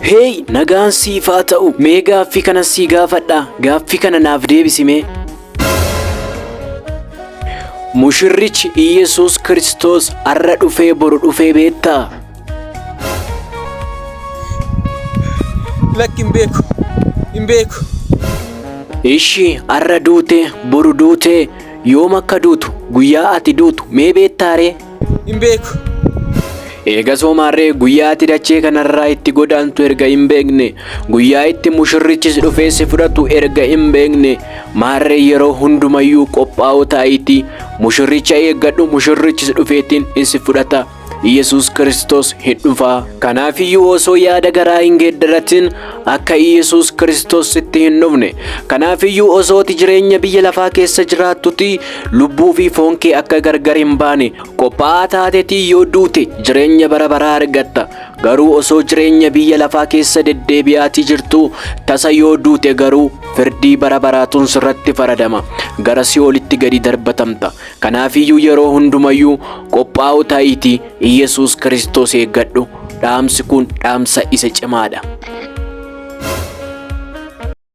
Hey, nagaan siif haa ta'u. Mee gaaffii kana sii gaafadha. Gaaffii kana naaf deebisi mee. Mushirrichi Iyyasuus Kiristoos har'a dhufee boru dhufee beektaa? Lakki hin beeku. Hin beeku. Ishi har'a duute boru duute yoom akka duutu guyyaa ati duutu mee beektaa ree? Hin beeku. Eegasoo maarree guyyaa ati dachee kanarraa itti godaantu erga hin beekne, guyyaa itti mushurrichis dhufee si fudhatu erga hin beekne, maarree yeroo hundumayyuu qophaa'oo taa'iitii mushurricha eeggadhu, mushurrichis dhufeetiin in si fudhata. Iyyasuus Kiristoos hin dhufa. Kanaafiyyuu osoo yaada garaa hin geeddaratin akka Iyyasuus Kiristoos sitti hin dhufne. Kanaafiyyuu osoo ati jireenya biyya lafaa keessa jiraattuti lubbuu fi foon kee akka gargar hin baane qophaa'aa taatetii yoo duute jireenya bara baraa argatta. Garuu osoo jireenya biyya lafaa keessa deddeebi'aatii jirtuu tasa yoo duute garuu firdii bara baraatuun sirratti faradama. Gara si'oolitti gadi darbatamta. Kanaafiyyuu yeroo hundumayyuu qophaa'oo ta'iitii Iyyasuus Kiristoos eeggadhu. Dhaamsi kun dhaamsa isa cimaadha.